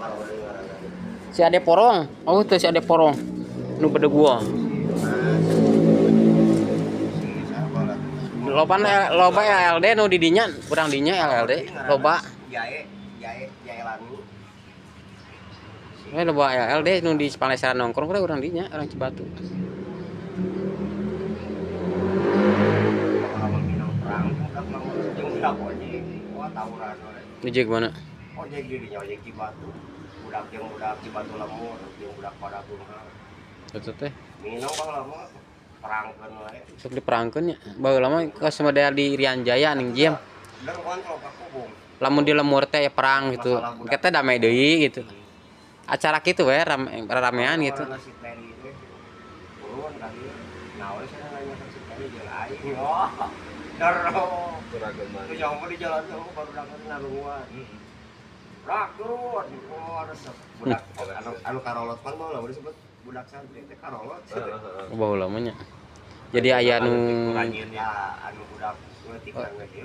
Parode ngaranna. Si Ade Porong. Oh, teu si Ade Porong. Nu bede gua. Si siapa lah? Loba loba LLD nu di dinya, urang dinya LLD loba. Jae, Jae, Jae Langu. Eh, loba LLD nu di Paleseran nongkrong teh urang dinya, urang Cibatu. Pengalaman minang perang, budak mah jeung budak ojek. Wah, tawuran we. Ojek mana? Ojek di dinya, ojek Cibatu. Budak jeung budak Cibatu lembur, jeung budak Padagungan. Eta teh Minang bang lama perangkeun wae. Sok diperangkeun nya. Baheula mah kos model di Irian Jaya ning jiem. Dan kontrol ka kubung. Lamun di lembur teh ya perang gitu. Kita damai deui gitu. Acara kitu we rame, ramean gitu. Orang si Terry teh turun ka dieu. Nah, we saya nanya ke si Terry jeung aing. Oh. Dar. Kurang. Itu yang di jalan tuh baru dapat nalunguan. Rak turun. Oh, resep. Budak anu anu karolot pan baheula disebut budak santri teh karolot. Baheula mah nya. Jadi aya nu Kurangin ya. Ya, anu budak leutik ge.